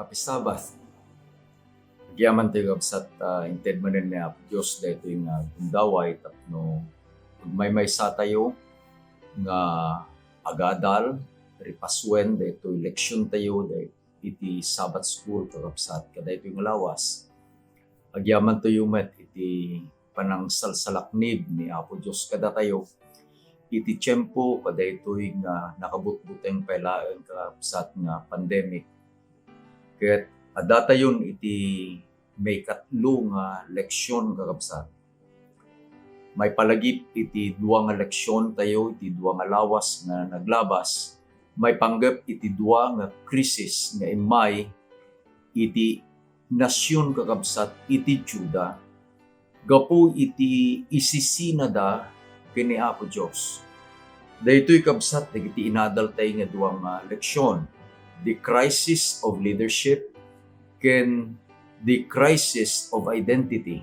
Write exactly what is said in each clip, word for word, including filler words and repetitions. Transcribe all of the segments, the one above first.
Happy Sabbath. Agyamantayo, kabsat, ah, inted manen ni Apo Dios daytoy nga gundaway tapno agmaymaysa tayo nga agadal, ripasuen daytoy leksion tayo day-, iti Sabbath School, kakabsat, kadaytoy nga lawas. Agyamantayo met iti panangsalsalaknib ni Apo Dios kadatayo iti tiempo kadaytoy nga nakabutbuteng pay laeng, kakabsat, nga pandemic. Ket addatayon iti maikatlo nga leksion, kakabsat. Maipalagip iti dua nga leksion tayo, iti dua nga lawas nga naglabas, maipanggep iti dua nga krisis nga immay iti nasion, kakabsat, iti Juda, gapu iti isisinada ken ni Apo Dios. Daytoy, kabsat, dagiti inadal tayo nga dua nga leksion, the crisis of leadership ken the crisis of identity.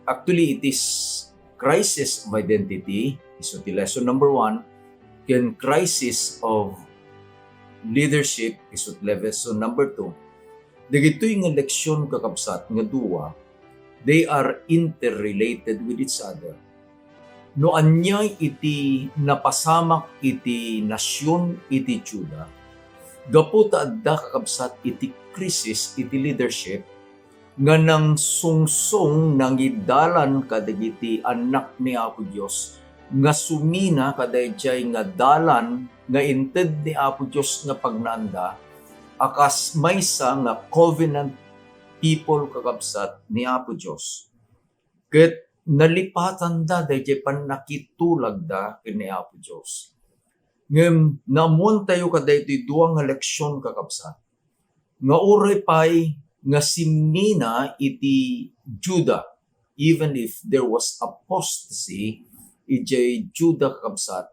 Actually, it is crisis of identity, isu ti lesson number one, ken crisis of leadership, isu ti lesson number two. Dagitoy nga leksion, kakabsat, nga dua, they are interrelated with each other. No ania iti napasamak iti nasion iti Juda, gapu ta adda, kakabsat, iti krisis iti leadership nga nangsungsong, nangidalan kadagiti annak ni Apo Dios nga sumina kadaydiay nga dalan nga inted ni Apo Dios nga pagnaanda a kas maysa nga covenant people, kakabsat, ni Apo Dios. Ket nalipatanda daydiay pannakitulagda ken ni Apo Dios. Ngem naammoantayo kadaytoy dua nga leksion, kakabsat, nga uray pay nga simmina iti Juda, even if there was apostasy idiay Juda, kakabsat,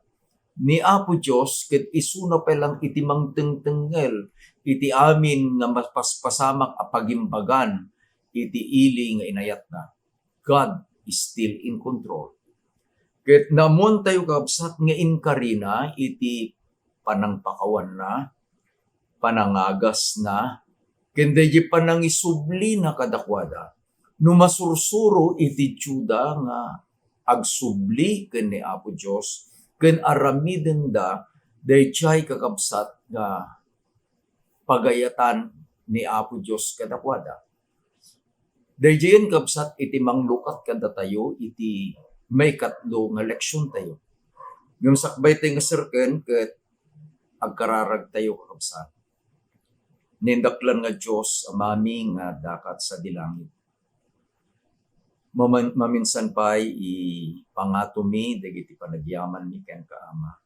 ni Apo Dios ket isuna pay lang iti mangtengtengngel iti amin nga mapaspasamak a pagimbagan iti ili nga inayatna. God is still in control. Ket naammoantayo, kakabsat, nga inkarina iti panangpakawanna, panangagasna, ken daydi panangisublina kadakuada. No masursuro iti Juda nga agsubli ken ni Apo Dios ken aramidenda daydiay, kakabsat, nga pagayatan ni Apo Dios kadakuada. Daydiayen, kabsat, iti manglukat kadatayo iti maikatlo nga leksiontayo. Ngem sakbay tay nga serken ket agkararagtayo, kakabsat. Nindaklan nga Dios, Amami nga adda ket sadi langit. Maman-, maminsan pay ipangatomi dagiti panagyamanmi kenka, Ama.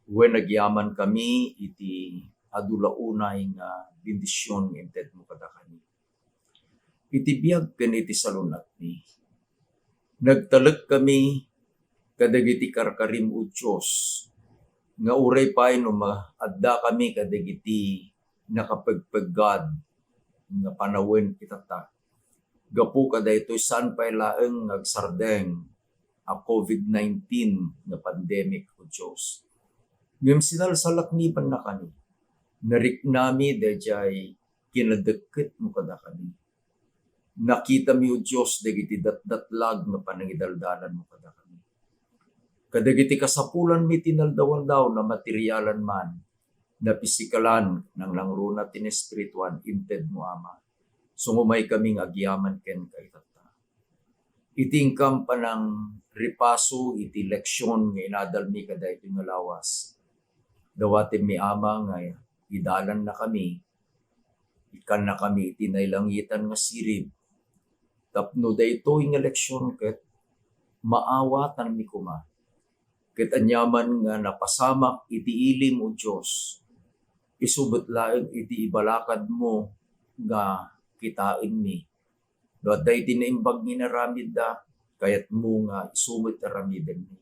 Wen, agyamankami iti adu la unay nga bendision nga intedmo kadakami. Iti biag ken iti salun-atmi, nagtalekkami kadagiti karkarim, O Dios, nga uray pay no ma-, addakami kadagiti nakapegpeggad nga panawen itatta. Gapu kadaytoy, saan pay laeng nga agsardeng a covid nineteen nga pandemic, O Dios. Ngem sinalsalaknibannakami, nariknami daydiay kinadekketmo kadakami. Nakitami, O Dios, dagiti datdatlag nga panangidaldalanmo kadakami. Kadagiti kasapulanmi ti naldaw-aldaw, namaterialan man, napisikalan, nangnangruna ti naespirituan, intedmo, Ama. Sungumaykami nga agyaman kenka itatta. Iti inkam panangripaso iti leksion nga inadalmi kadaytoy nga lawas, dawatemmi, Ama, nga idalannakami, ikkannakami iti nailangitan nga sirib, tapno daytoy nga leksion ket maawatanmi koma. Ket aniaman nga napasamak iti ilim, O Dios, isu met laeng iti ibalakadmo nga kitaenmi. No adda iti naimbag nga inaramidda, kayatmo nga isu met aramidenmi.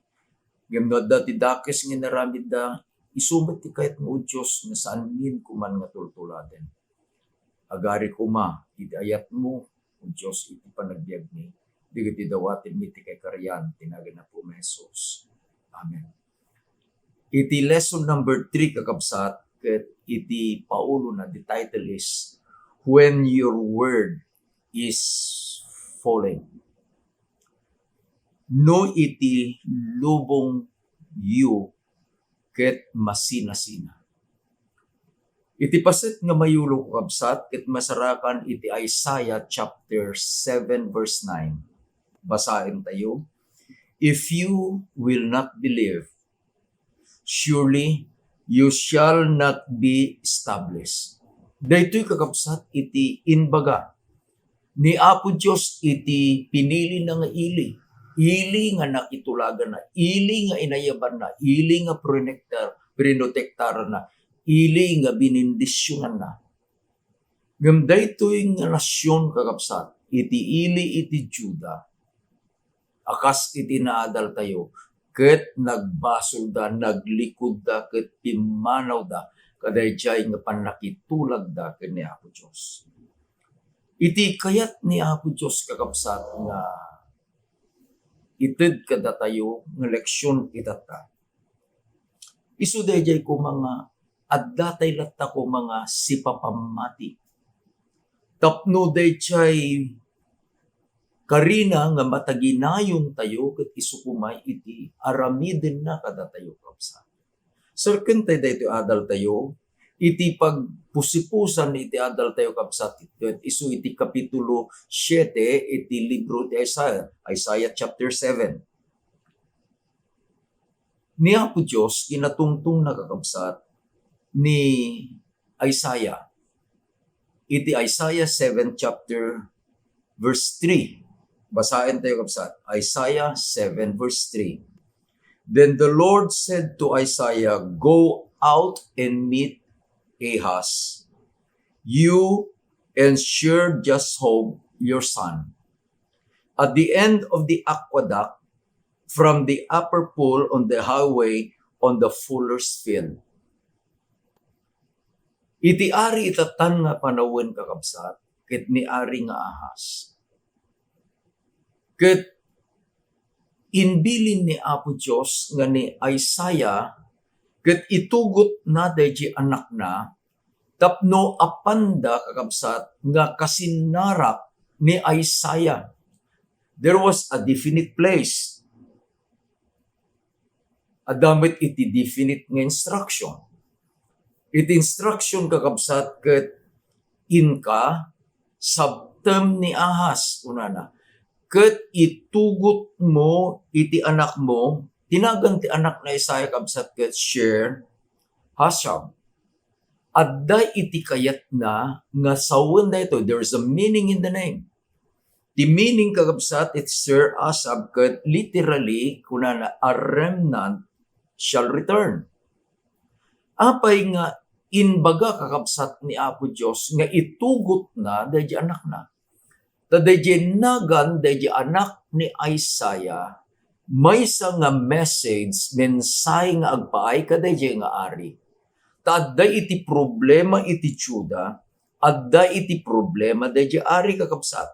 Ngem no adda ti dakes nga inaramidda, isu met ti kayatmo, O Dios, nga saanmin koman nga tultuladen. Agari koma iti ayatmo, O Dios, iti panagbiagmi, dagiti dawatenmi ti kaikarian ti nagan Apo Jesus. Amen. Iti lesson number three, kakabsat, ket iti paulona, the title is When Your Word is Falling. No iti lubongyo ket masinasina. Iti paset nga mayulo, kakabsat, ket masarakan iti Isaiah chapter seven verse nine. Basaentayo, "If you will not believe, surely you shall not be established." Daytoy, kakabsat, iti imbaga ni Apo Dios iti pinilina nga ili. Ili nga nakitulaganna, ili nga inayabanna, ili nga prinektar-, prinotektaranna, ili nga binindisionanna. Ngem daytoy nga nasion, kakabsat, iti ili iti Juda, a kas iti naadaltayo, ket nagbasolda, naglikudda, ket pimmanawda kadaydiay nga pannakitulagda ken ni Apo Dios. Iti kayat ni Apo Dios, kakabsat, nga ited kadatayo nga leksion itatta, isu daydiay koma nga adda tay latta koma nga sipapammati. Tapno daydiay karina nga mataginayontayo ket isu koma iti aramidenna kadatayo, kabsat. Serken tay daytoy adaltayo, iti pagpusipusan iti adaltayo, kabsat, ket isu iti kapitulo siete iti libro ti Isaiah, Isaiah chapter seven. Ni Apo Dios kinatungtongna, kakabsat, ni Isaiah. Iti Isaiah seven chapter verse three. Basaentayo, kabsat. Isaiah seven verse three. Then the Lord said to Isaiah, "Go out and meet Ahaz, you and Shear-jashub, your son, at the end of the aqueduct, from the upper pool on the highway on the fuller's field." Iti ari itatan nga panawen, kakabsat, ket ni Ari nga Ahaz. Ket imbilin ni Apo Dios nga ni Isaiah, ket itugotna daydi anakna, tapno apanda, kakabsat, nga kasinnarak ni Isaiah. There was a definite place. Adda met iti definite nga instruction. Iti instruction, kakabsat, ket inka, sabtem ni Ahaz, kunana, ket itugotmo iti anakmo, tinagan ti anak ni Isaiah, kabsat, ket Shear-jashub. Adda iti kayatna nga sawen daytoy. There is a meaning in the name. Ti meaning, kakabsat, iti Shear-jashub ket literally, kunana, "A remnant shall return." Apay nga imbaga, kakabsat, ni Apo Dios nga itugotna daydi anakna? Ta daydi nagan daydi anak ni Isaiah, maysa nga message, mensahe nga agpaay kadaydi nga ari. Ta adda iti problema iti Juda, adda iti problema daydi ari, kakabsat.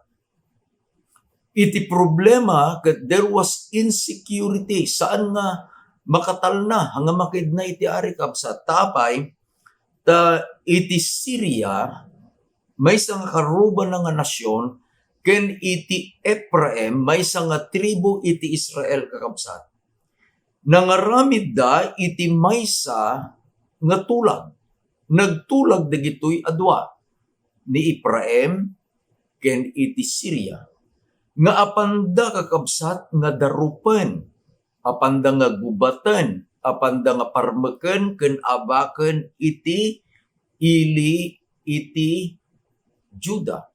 Iti problema ket there was insecurity, saan nga makatalna nga makidna iti ari, kabsat. Ta apay, ta iti Syria, maysa nga karubana nga nasion, ken iti Efraim, maysa nga tribu iti Israel, kakabsat. Nangaramidda iti maysa nga tulag. Nagtulag dagitoy a dua, ni Efraim ken iti Syria, nga apanda, kakabsat, nga darupen, apanda nga gubaten, apanda nga parmeken ken abaken iti ili iti Juda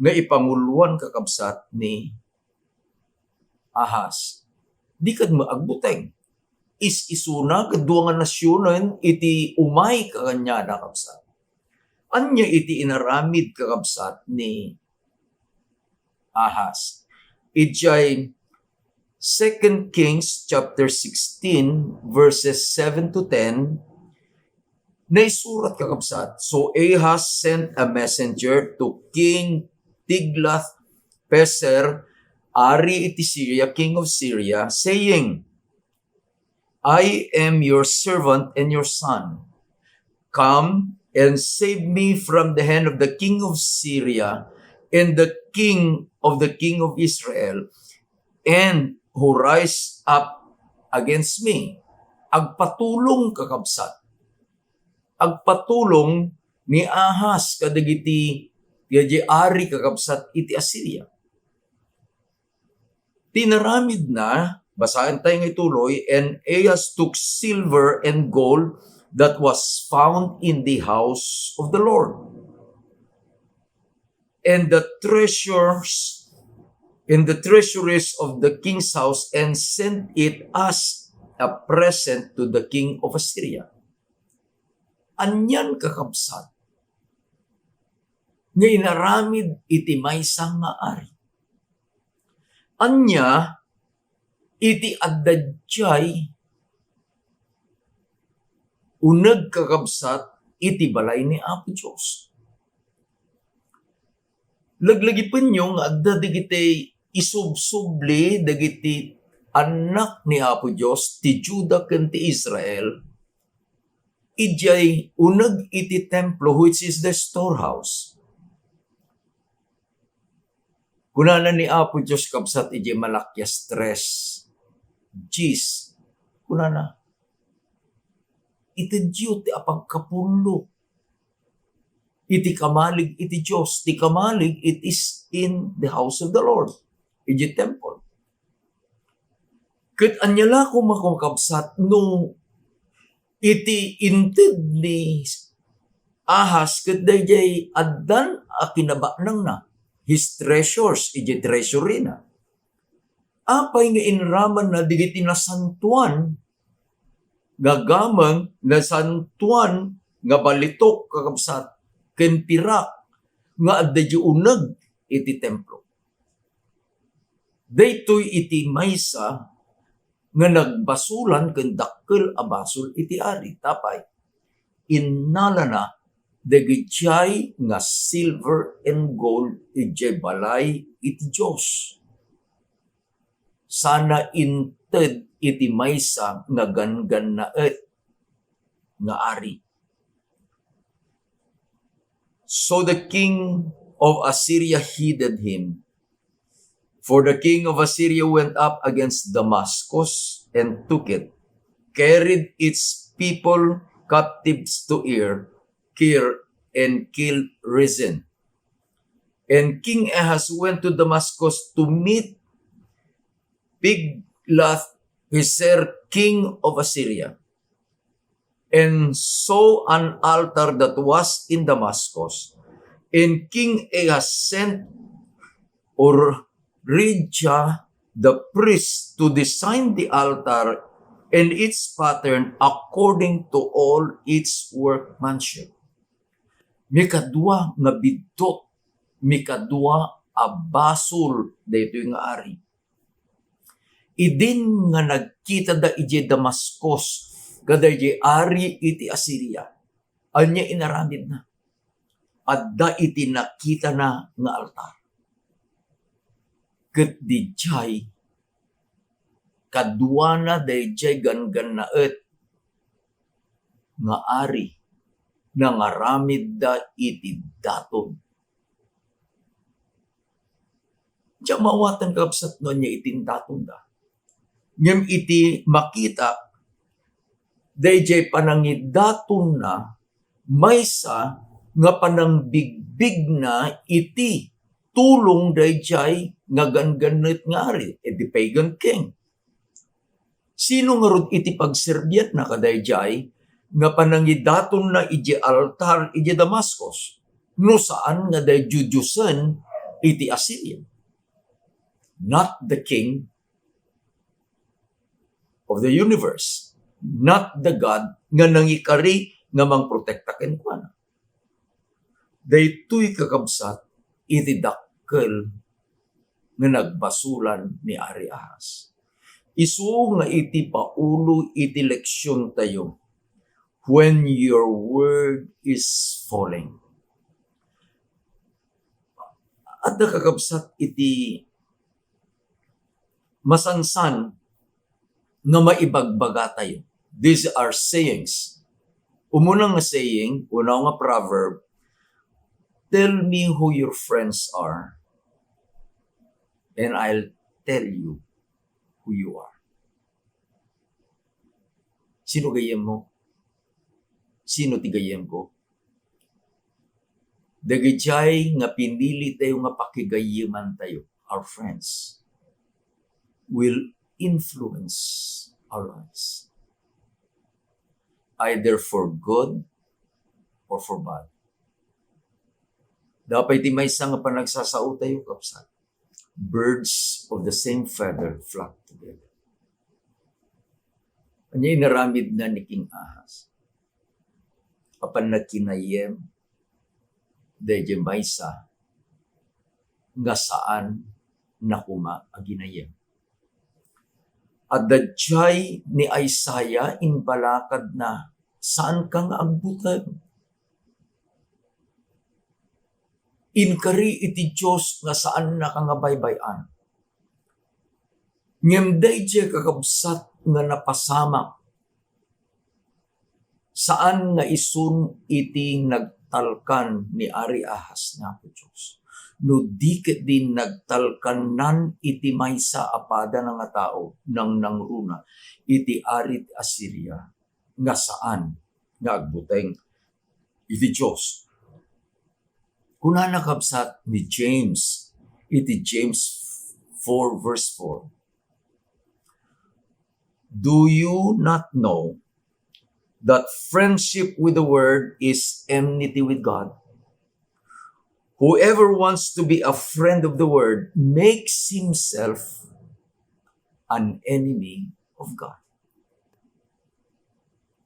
nga ipanguloan, kakabsat, ni Ahaz. Dika met agbuteng. Is-isuna ket dua nga nasionen iti umay kaniana, kabsat. Ania iti inaramid, kakabsat, ni Ahaz? Idiay Second Kings chapter sixteen, verses seven to ten, naisurat, kakabsat, "So Ahaz sent a messenger to King Tiglath-Pileser, ari iti Syria, king of Syria, saying, 'I am your servant and your son. "Come and save me from the hand of the king of Syria and the king of the king of Israel, and who rise up against me." Agpatulong, kakabsat. Agpatulong ni Ahaz kadagiti, daydiay ari, kakabsat, iti Assyria. Tinaramidna, basaen tayo nga ituloy, "And Ahaz took silver and gold that was found in the house of the Lord, and the treasures in the treasuries of the king's house, and sent it as a present to the king of Assyria." Anian, kakabsat, nga inaramid iti maysa nga ari? Ania iti adda diay uneg, kakabsat, iti balay ni Apo Dios? Laglagipenyo nga adda dagiti isubsubli dagiti annak ni Apo Dios, ti Juda ken ti Israel, idiay uneg iti templo, which is the storehouse. Kunana ni Apo Dios, kabsat, idiay Malakias tres dies, kunana, "Itedyo ti apagkapullo iti kamalig iti Dios." Ti kamalig, it is in the house of the Lord, idiay temple. Ket ania la koma, kakabsat, no iti inted ni Ahaz ket daydiay addan a kinabaknangna, his treasures, idiay treasury-na. Apay nga inaramanna dagiti nasantoan nga gameng, nasantoan nga balitok, kakabsat, ken pirak nga adda idiay uneg iti templo? Daytoy iti maysa nga nagbasolan ken dakkel a basol iti ari. Apay? Innalana dagiti nga silver and gold idiay balay iti Dios, sana inted iti maysa nga ganggannaet nga ari. So the king of Assyria heeded him. For the king of Assyria went up against Damascus and took it, carried its people captives to Ir, Kir, and killed Rezin. And King Ahaz went to Damascus to meet Tiglath-Pileser, king of Assyria, and saw an altar that was in Damascus. And King Ahaz sent Urijah the priest to design the altar and its pattern according to all its workmanship. Mikadua nga biddut, mikadua a basol daytoy nga ari. Idin nga nagkitada idiay Damascus kadaydiay ari iti Asiria, ania inaramidna? Adda iti nakitana nga altar. Ket didiay, kaduana daydiay ganggannaet nga ari, nangaramidda iti daton. Diak maawaten, kakabsat, no ania iti indatonda. Ngem iti makita, daydiay panangidatonna, maysa nga panangbigbigna iti tulong daydiay nga ganggannaet nga ari, eh, the pagan king. Sino ngarud iti pagserbianna kadaydiay nga panangidatonna idiay altar idiay Damascus, no saan nga daydiay diosen iti Asiria? Not the king of the universe, not the God nga nangikari nga mangprotekta kenkuana. Daytoy, kakabsat, iti dakkel nga nagbasolan ni Ari Ahaz. Isu nga iti paulo iti leksiontayo, "When your word is falling." Adda, kakabsat, iti masansan nga maibagbagatayo. These are sayings. Umuna nga saying, una nga proverb, "Tell me who your friends are, and I'll tell you who you are." Sino gayyemmo? Sino ti gayyemko? Dagijay nga pinili tayo nga pakigayyeman tayo, our friends, will influence our lives, either for good or for bad. Dapat ti maysa nga panagsasao tayo, kabsat, birds of the same feather flock together. Ania inaramidna ni King Ahaz? Apan nagkinayyem daydiay maysa nga saan na koma a ginayyem. Adda jay ni Isaiah, imbalakadna, saanka nga agbuteng. Inkari iti Dios nga saannaka nga baybay-an. Ngem daydiay, kakabsat, nga napasamak, saan nga isun iti nagtalkan ni Ari Ahaz ni Apo Dios, no di ketdi nagtalkannan iti maysa a padana nga tao, nangnangruna iti ari ti Asiria, nga saan nga agbuteng iti Dios. Kunana, kabsat, ni James iti James four verse four, "Do you not know that friendship with the world is enmity with God? Whoever wants to be a friend of the world makes himself an enemy of God."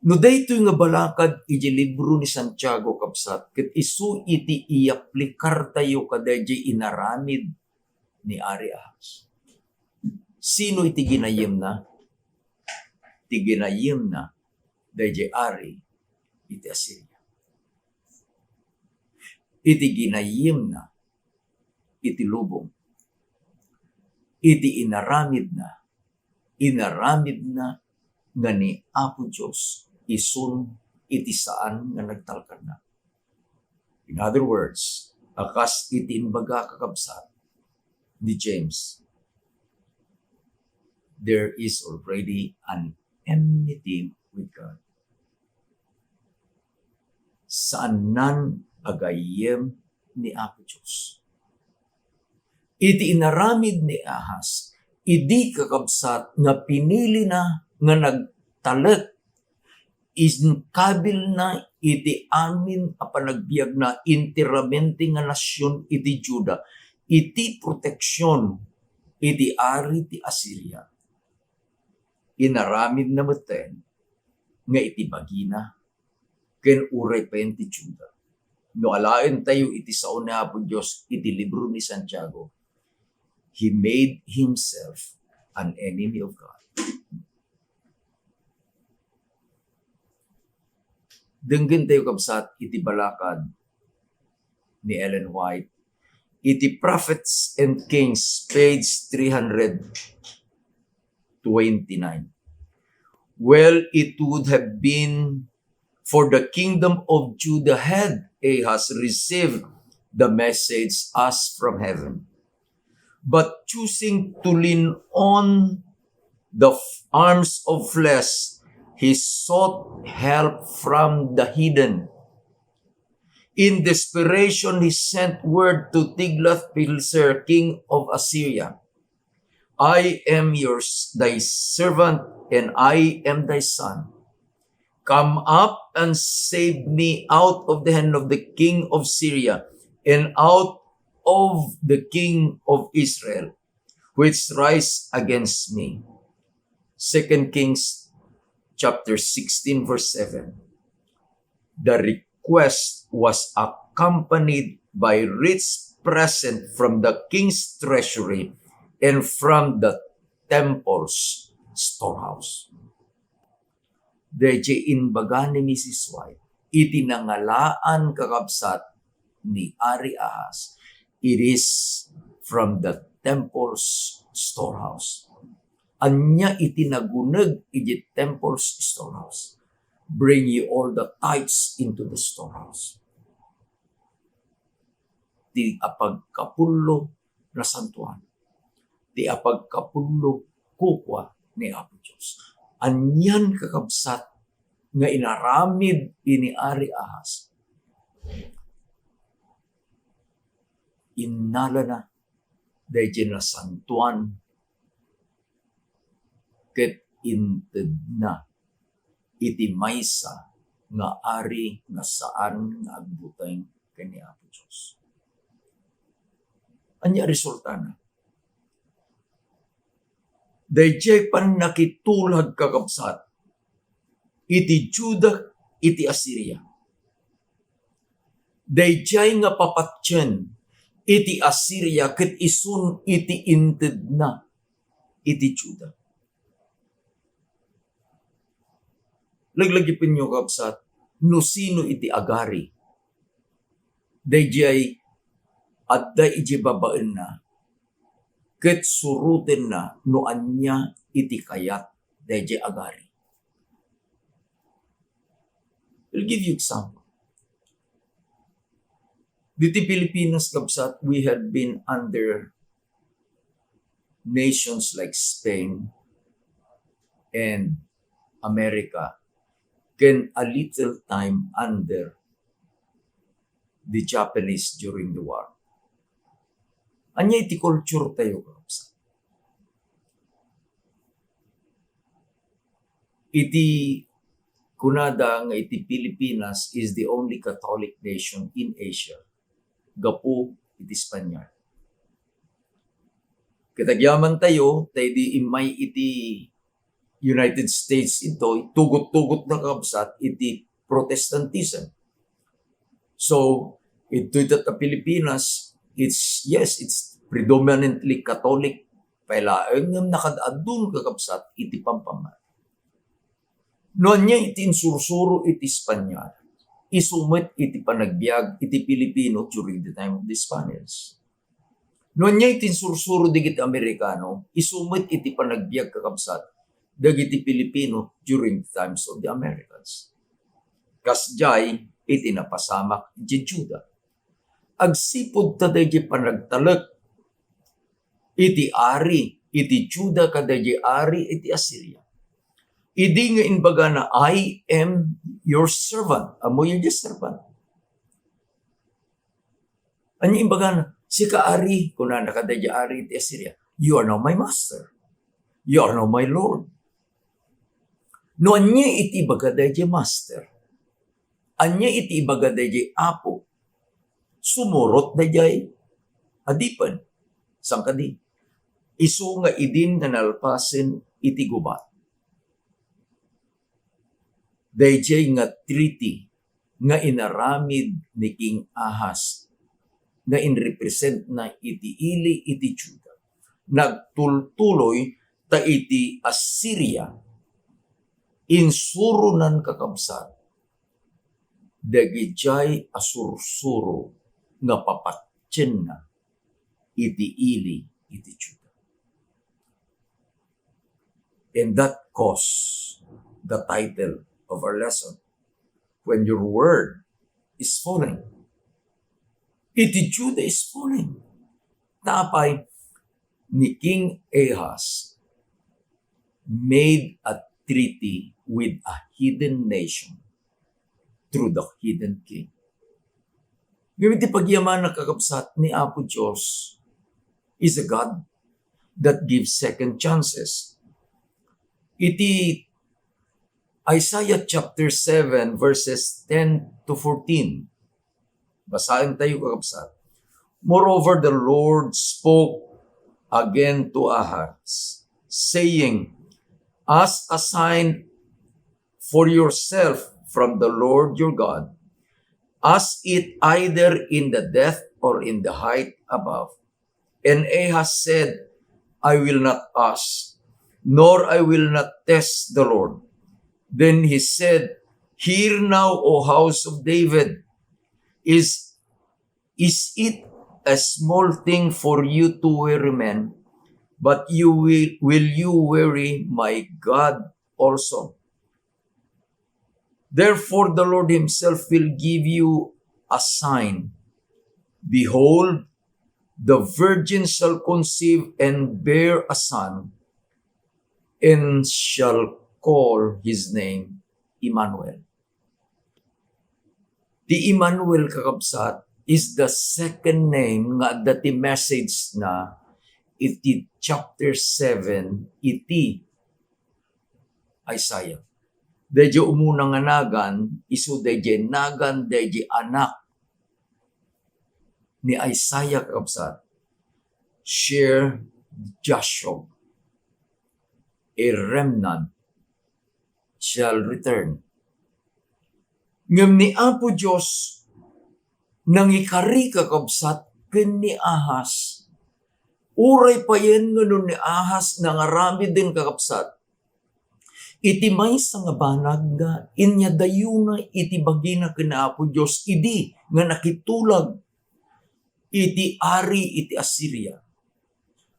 No daytoy nga balakad iti libro ni Santiago, kabsat, ket isu iti iyaplikartayo kadaydiay inaramid ni Ari Ahaz. Sino iti ginayyemna? Ti ginayyemna daydiay ari iti Asiria. Iti ginayyemna iti lubong, iti inaramidna, inaramidna nga ni Apo Dios isun iti saan nga nagtalkanna. In other words, a kas iti imbaga, kakabsat, ni James, there is already an enmity with God. Saannan a gayyem ni Apo Dios. Iti inaramid ni Ahaz, idi, kakabsat, nga pinilina nga nagtalek, inkabilna iti amin a panagbiagna, enteramente nga nasion iti Juda, iti proteksion iti ari ti Asiria. Inaramidna metten nga iti bagina ken uray pay ti Juda. No alaentayo iti sao ni Apo Dios iti libro ni Santiago, he made himself an enemy of God. Denggentayo, kabsat, iti balakad ni Ellen White iti Prophets and Kings, page three hundred twenty-nine. Well, it would have been for the kingdom of Judah had Ahaz received the message as from heaven. But choosing to lean on the f-, arms of flesh, he sought help from the heathen. In desperation, he sent word to Tiglath-Pileser, king of Assyria, "I am your s-, thy servant, and I am thy son. Come up and save me out of the hand of the king of Syria, and out of the king of Israel, which rise against me." Second Kings chapter sixteen, verse seven. The request was accompanied by rich present from the king's treasury and from the temple's storehouse. Daydiay imbaga ni Missus White, iti nangalaan, kakabsat, ni Ari Ahaz, "It is from the temple's storehouse." Ania iti naguneg iti temple's storehouse? "Bring ye all the tithes into the storehouse." Ti apagkapullo nasantoan. Ti apagkapullo kukua ni Apo Dios. Anian, kakabsat, nga inaramid ni Ari Ahaz? Innalana daydi nasantoan ket intedna iti maysa nga ari nga saan nga agbuteng ken ni Apo Dios. Ania resultana? Daydiay pannakitulag, kakabsat, iti Juda iti Asiria. Daydiay nga papatien iti Asiria ket isun iti intedna iti Juda. Laglagipenyo, kabsat, no sino iti agari. Daydiay adda iti babaenna ket surotenna no ania iti kayat daydiay agari. I'll give you example. Diti Pilipinas, kabsat, we have been under nations like Spain and America, ken a little time under the Japanese during the war. Ania iti culture tayo, kabsat? Iti kunada nga iti Pilipinas is the only Catholic nation in Asia, gapu iti Spaniard. Ket agyaman tayo, ta idi immay iti United States intoy, tugot-tugot na, kabsat, iti Protestantism. So, itoy ta Pilipinas, it's, yes, it's predominantly Catholic, pay laeng ngem nakaad-adun, kakabsat, iti pampamati. No ania iti insursuro iti Spaniard, isu met iti panagbiag iti Pilipino during the time of the Spaniards. No ania iti insursuro dagiti Amerikano, isu met iti panagbiag, kakabsat, dagiti Pilipino during the times of the Americans. Kasdiay iti napasamak iti Juda. Agsipud ta daydi panagtalek iti ari iti Juda kadaydi ari iti Asiria. Idi nga imbagana, "I am your servant." Ammoyo diay servant? Ania imbagana? "Sika ari," kunana kadaydi ari iti Asiria, "you are now my master. You are now my lord." No ania iti ibaga daydi master? Ania iti ibaga daydi apo? Sumurot daydi adipen. Saan kadi? Isu nga idin nga nalpasen iti gubat. Daydi nga treaty nga inaramid ni King Ahaz nga inrepresentna iti ili iti Juda, nagtultuloy ta iti Asiria, insuronan, kakabsat, dagidiay a sursuro nga papatienna iti ili iti Juda. And that caused the title of our lesson, "When your word is falling." Iti Juda is falling. Apay? Ni King Ahaz made a treaty with a heathen nation through the heathen king. Ngem iti pagyamanan, kakabsat, ni Apo Dios is a God that gives second chances. Iti Isaiah chapter seven, verses ten to fourteen, basaentayo, kakabsat. "Moreover, the Lord spoke again to Ahaz, saying, As a sign for yourself from the Lord your God, as it either in the depth or in the height above." And Ahaz said, "I will not ask, nor I will not test the Lord." Then he said, "Hear now, O house of David, is, is it a small thing for you to weary men, but you will, will you weary my God also?" Therefore, the Lord himself will give you a sign. Behold, the virgin shall conceive and bear a son, and shall call his name Emmanuel. Ti Emmanuel, kakabsat, is the second name nga adda ti message na iti chapter seven iti Isaiah. Daydiay umuna nga nagan, isu daydiay nagan daydiay anak ni Isaiah, kakabsat, Shear Jashub, a remnant shall return. Ngem ni Apo Dios nangikari, kakabsat, ken ni Ahaz. Uray payen nga no ni Ahaz nangaramiden, kakabsat, iti maysa nga banag nga inyadayona iti bagina ken ni Apo Dios idi nga nakitulag iti ari iti Asiria.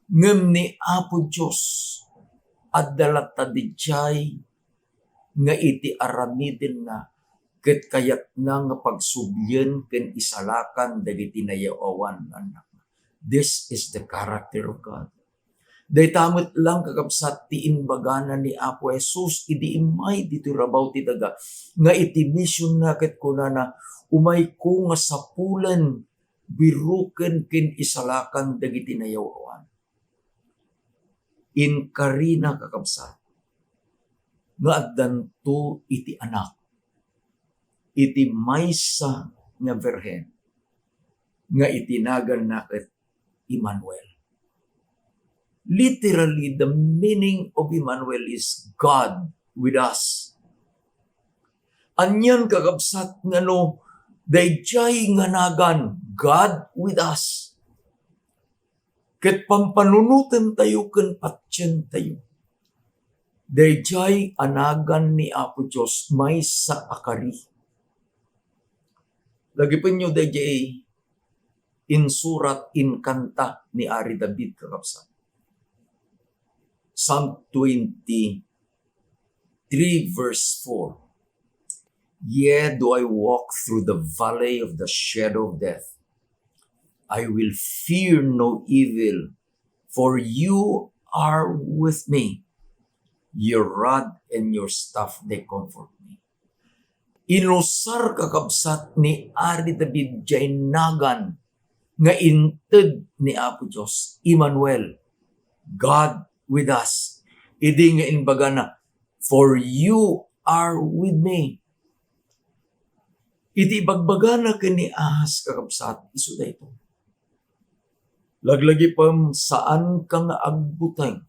Ngem ni Apo Dios, adda latta idiay nga iti aramidenna ket kayatna nga pagsublien ken isalakan dagiti nayaw-awan nga annakna. This is the character of God. Dayta met lang, kakabsat, ti imbagana ni Apo Jesus idi immay ditoy rabaw ti daga, nga iti missionna ket kunana, "Umayko nga sapulen, biroken ken isalakan dagiti nayaw-awan." Inkarina, kakabsat, nga addanto iti anak, iti maysa nga birhen, nga iti naganna ket Emmanuel. Literally, the meaning of Emmanuel is God with us. Anian, kakabsat, nga no daydiay nga nagan, God with us, ket pampanunotentayo ken patientayo, daydiay a nagan ni Apo Dios maysa a kari. Lagipenyo daydiay insurat, inkanta ni Ari David, kakabsat. Psalm twenty-three, verse four. "Yea, though I walk through the valley of the shadow of death, I will fear no evil, for you are with me. Your rod and your staff, they comfort me." Inusar, kakabsat, ni Ari David diay nagan nga inted ni Apo Dios, Emmanuel, God with us. Idi nga imbagana, "For you are with me." Iti ibagbagana ken ni Ahaz, kakabsat, isu daytoy. Laglagipem, saanka nga agbuteng,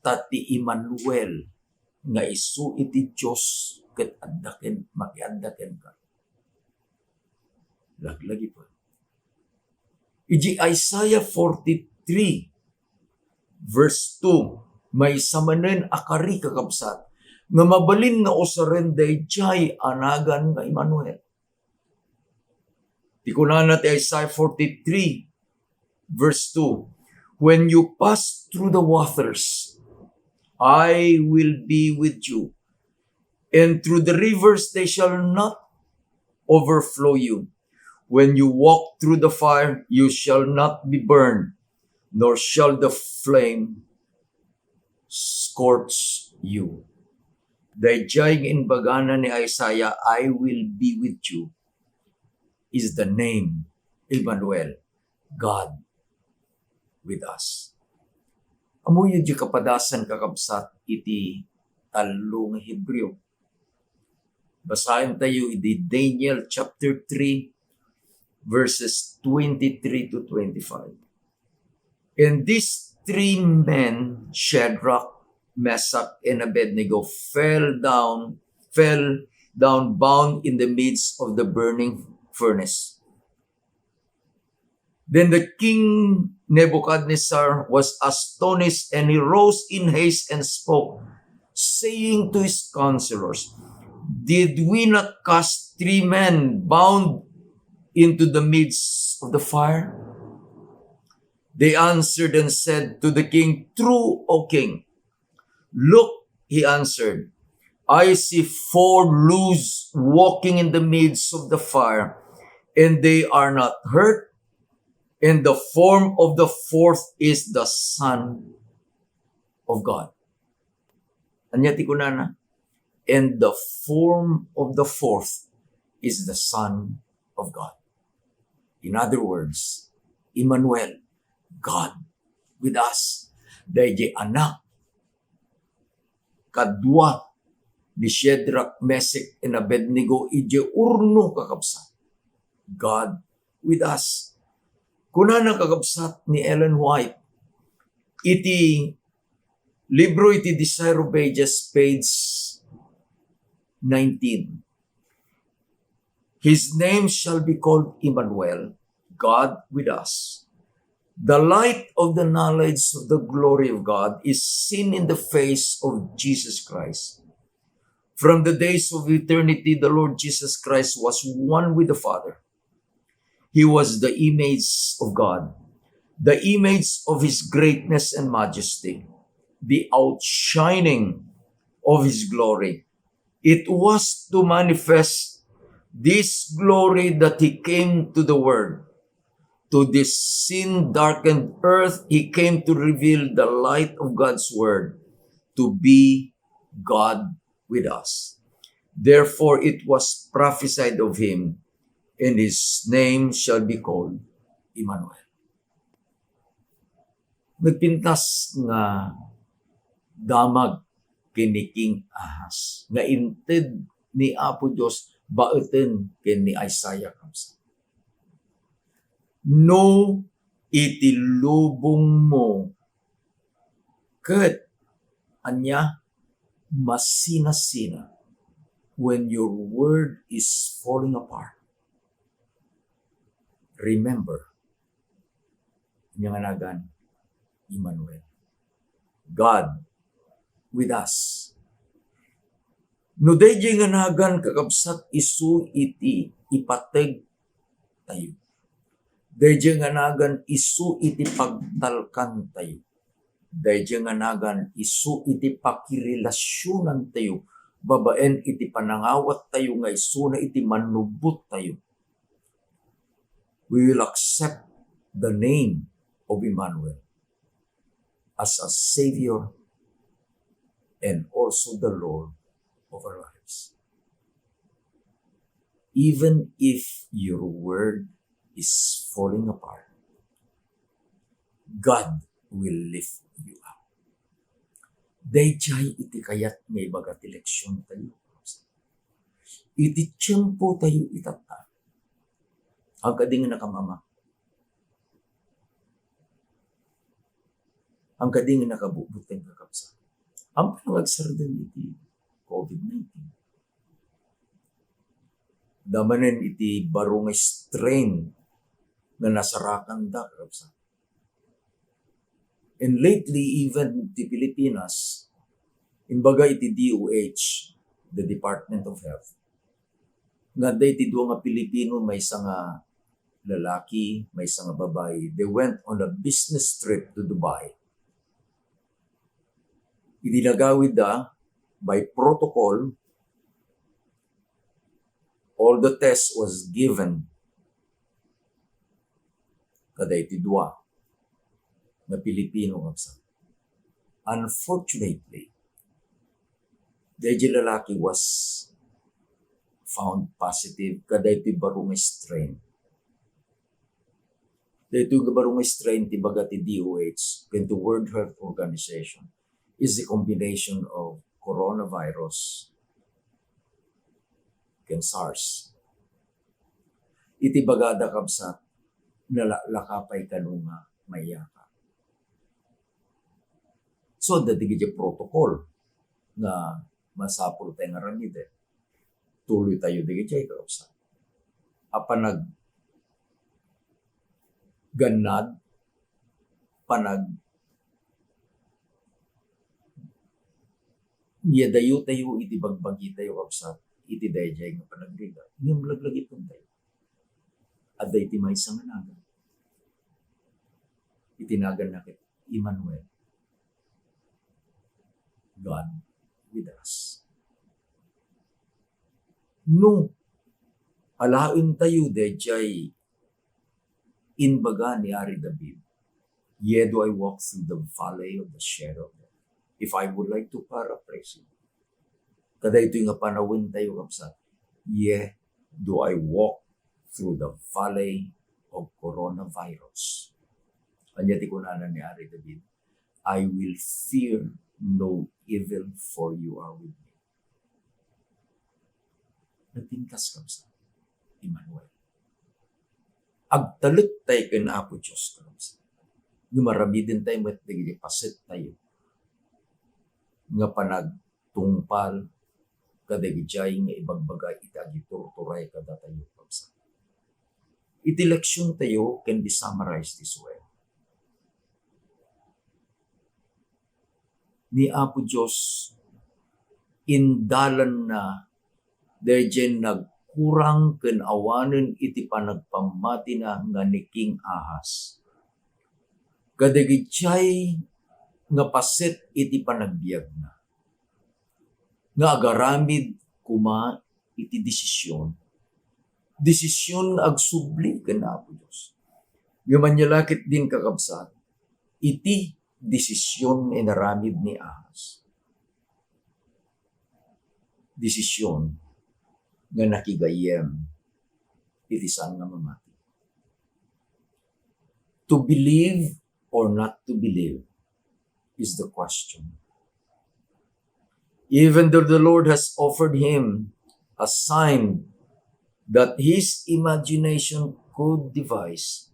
ta ti Emmanuel nga isu iti Dios ket adda ken, makiadda kenka. Laglagipem. Iti Isaiah forty-three, verse two, maysa manen a kari, kakabsat, nga mabalin nga usaren daydiay a nagan nga Emmanuel. Ti kunana ti Isaiah forty-three, verse two, "When you pass through the waters, I will be with you, and through the rivers, they shall not overflow you. When you walk through the fire, you shall not be burned, nor shall the flame scorch you." Daydiay nga imbagana ni Isaiah, "I will be with you," is the name Emmanuel, God with us. Ammoyo diay kapadasan, kakabsat, iti tallo nga Hebreo. Basaentayo iti Daniel chapter three, verses twenty-three to twenty-five. "And these three men, Shadrach, Meshach, and Abednego, fell down, fell down bound in the midst of the burning furnace." Then the king Nebuchadnezzar was astonished, and he rose in haste and spoke, saying to his counselors, "Did we not cast three men bound into the midst of the fire?" They answered and said to the king, "True, O king." "Look," he answered, I see four loaves walking in the midst of the fire, and they are not hurt. And the form of the fourth is the Son of God. Ania ti kunana? And the form of the fourth is the Son of God. In other words, Emmanuel, God with us. Daydiay anak kadua ni Shadrach, Meshach, and Abednego idiay urno, kakabsat. God with us. Kunana, kakabsat, ni Ellen White, iti libro iti Desire of Ages, page nineteen, "His name shall be called Emmanuel, God with us." The light of the knowledge of the glory of God is seen in the face of Jesus Christ. From the days of eternity, the Lord Jesus Christ was one with the Father. He was the image of God, the image of his greatness and majesty, the outshining of his glory. It was to manifest this glory that he came to the world. To this sin darkened earth, he came to reveal the light of God's word, to be God with us. Therefore, it was prophesied of him, "And his name shall be called Emmanuel." Nagpintas nga damag ken ni King Ahaz nga inted ni Apo Dios baeten ken ni Isaiah, kabsat. No iti lubongmo ket ania, masinasina, when your world is falling apart, remember, ania nga nagan? Emmanuel. God with us. No daydiay nga nagan, kakabsat, isu iti ipateg tayo. Daydiay nga nagan, isu iti pagtalkan tayo. Daydiay nga nagan, isu iti pakirelasionantayo babaen iti panangawat tayo nga isuna iti mannubbot tayo. We will accept the name of Emmanuel as a Savior and also the Lord of our lives. Even if your world is falling apart, God will lift you up. Daydiay iti kayat nga ibaga ti leksion tayo. Iti tiempo tayo itatta. Ang kadi nga nakamama. Ang kadi nga nakabutbuteng, kakabsat. Ang panangagsardeng iti covid nineteen. Damanen iti baro nga strain nga nasarakanda, kakabsat. And lately, even the Pilipinas, imbaga iti D O H, the Department of Health, nga adda iti dua nga Pilipino, maysa nga lalaki, maysa nga babai, they went on a business trip to Dubai. Idi nagawidda, by protocol, all the test was given kada iti dua nga Pilipino, kabsat. Unfortunately, daydiay lalaki was found positive kada iti baro nga strain. Daytoy nga baro nga strain ti baga ti D O H ken ti World Health Organization is the combination of coronavirus ken SARS. Iti bagada, kabsat, nalaklaka pay kano nga maiyaka. So, adda dagiti protocol nga masapul tayo nga aramiden. Tuloy tayo dagiti ay kakabsat. A panaggannad, panag-, nia dayo tayo iti bagbagi tayo, kabsat, iti daydiay nga panagrigat. Ngem laglagipentayo. Adda iti maysa nga nagan. Iti naganna ket Emmanuel, God with us. No alaentayo daydiay imbaga ni Ari David, "Yea, do I walk through the valley of the shadow of death." If I would like to paraphrase it, kadaytoy nga panawentayo, kabsat, "Yea, do I walk through the valley of coronavirus?" Ania ti kunana ni Ari David? "I will fear no evil, for you are with me." Nagpintas, kabsat, Emmanuel. Agtalek tayo ken Apo Dios, kabsat. Ngem aramiden tayo met dagiti paset tayo nga panagtungpal kadagijay nga ibagbaga iti agiturturay kadatayo, kabsat. Iti leksion tayo can be summarized this way. Ni Apo Dios, indalanna daydiay nagkurang ken awanen iti panagpammatina nga ni King Ahaz. Kadagijay nga paset iti panagbiagna, nga agaramid koma iti desisyon. Desisyon nga agsubli ken Apo Dios. Ngem ania la ketdin, kakabsat, iti desisyon nga inaramid ni Ahaz? Desisyon nga nakigayyem iti saan nga mamati. To believe or not to believe is the question. Even though the Lord has offered him a sign that his imagination could devise,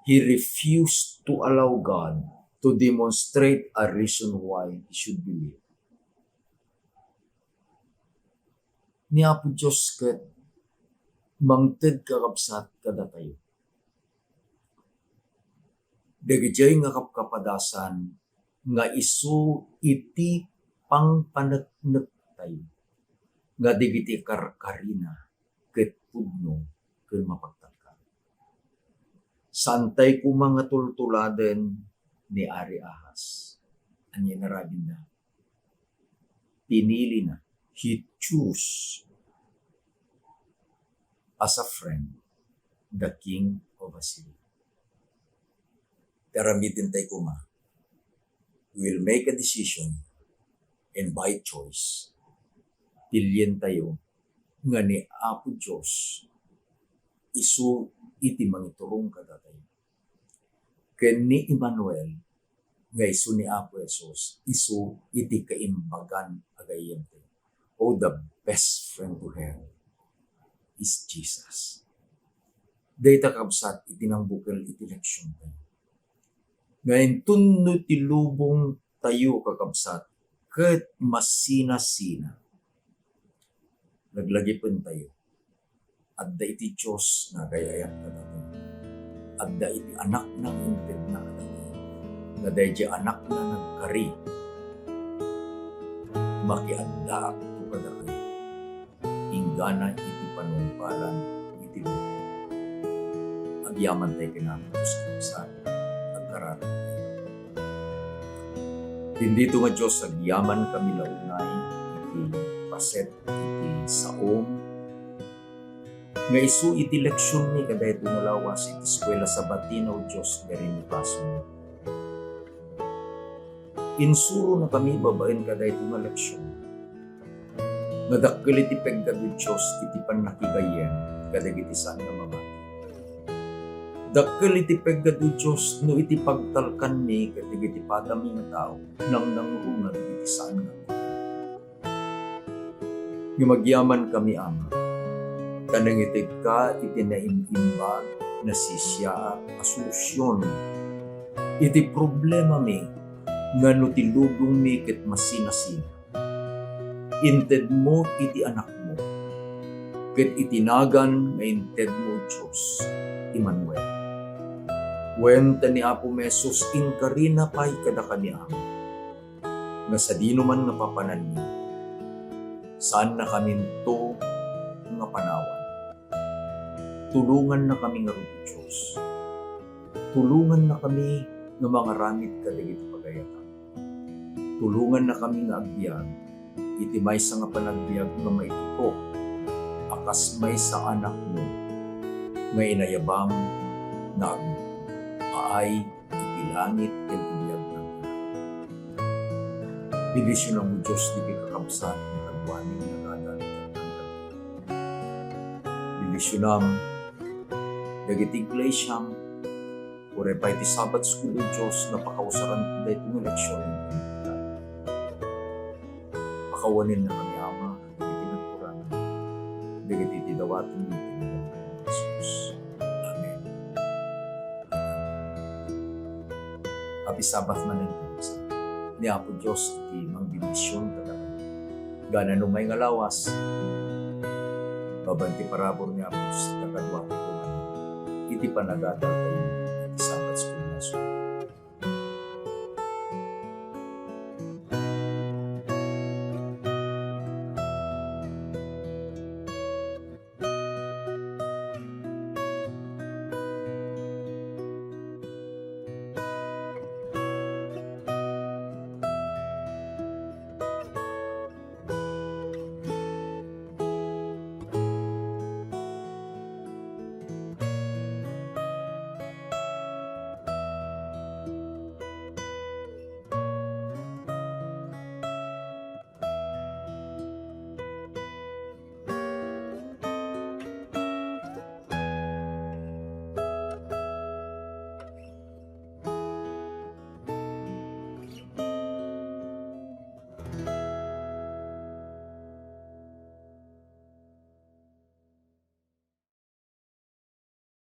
he refused to allow God to demonstrate a reason why he should believe. Ni Apo Dios ket mangted, kakabsat, kadatayo. Dagijay nga kapkapadasan nga isu iti pangpaneknektayo nga dagiti karkarina ket pudno ken mapagtalkan. Saantay koma nga tultuladen ni Ari Ahaz. Ania inaramidna? Pinilina, he chose as a friend the king of Assyria. Ti aramiden tayo koma, we will make a decision, and by choice, pilien tayo nga ni Apo Dios isu iti mangiturong kadatayo. Ken ni Emmanuel, nga isu ni Apo Jesus, isu iti kaimbagan a gayyemtayo. Oh, the best friend to have is Jesus. Dayta, kabsat, iti nangbukel iti leksiontayo. Nga inton no ti lubongtayo, kakabsat, ket masinasina, laglagipentayo. Adda iti Dios nga agay-ayat kadatayo. Adda iti Anakna nga intedna kadatayo. Nga daydiay Anakna nagkari, makiaddaakto kadakayo inggana iti panungpalan iti lubong. Agyamankay ken Apo Dios, kabsat, agkararag. Bendito nga Dios, agyamankami la unay iti paset iti saom nga isu iti leksionmi kadaytoy nga lawas iti Eskuela Sabatina, O Dios, nga rinnukasom. Insuronakami babaen kadaytoy nga leksion nga dakkel iti peggad, O Dios, iti pannakigayyem kadagiti saan nga mamati. Dakkel iti peggad, O Dios, no iti pagtalkanmi kadagiti padami nga tao, nangnangruna dagiti saan nga mamati. Ngem agyamankami, Ama, ta nangitedka iti naim-imbag, nasisiaak a solusion iti problemami nga no ti lubongmi ket masinasina. Intedmo iti Anakmo, ket iti nagan nga intedmo, Dios, Emmanuel. Wen ta ni Apo Jesus inkarina pay kadakami, Ama, nga sadinoman nga papananmi, saannakaminto nga panawan. Tulongannakami ngarud, Dios. Tulongannakami nga mangaramid kadagiti pagayatan. Tulongannakami nga agbiag iti maysa nga panagbiag nga maitutok a kas maysa a anakmo nga inayabam nga agpaay iti langit ken ti biag nga agdara. Bendisionam, O Dios, dagiti kakabsat nga kaduamin nga nagada iti Bendisionam dagiti iglesiam, uray pay ti Sabbath School, O Dios, nga pakausaran daytoy nga leksion. Pakawanenna kami, Ama, dagiti nagkurangan, dagiti ti dawaten iti ngalan ni Jesus. Amen. Happy Sabbath manen, ni Apo Dios iti mangbendision kadakayo. Gana no may nga lawas, babaen ti parabur ni Apo Dios kadakayo iti panagadal kayo iti Sabbath School nga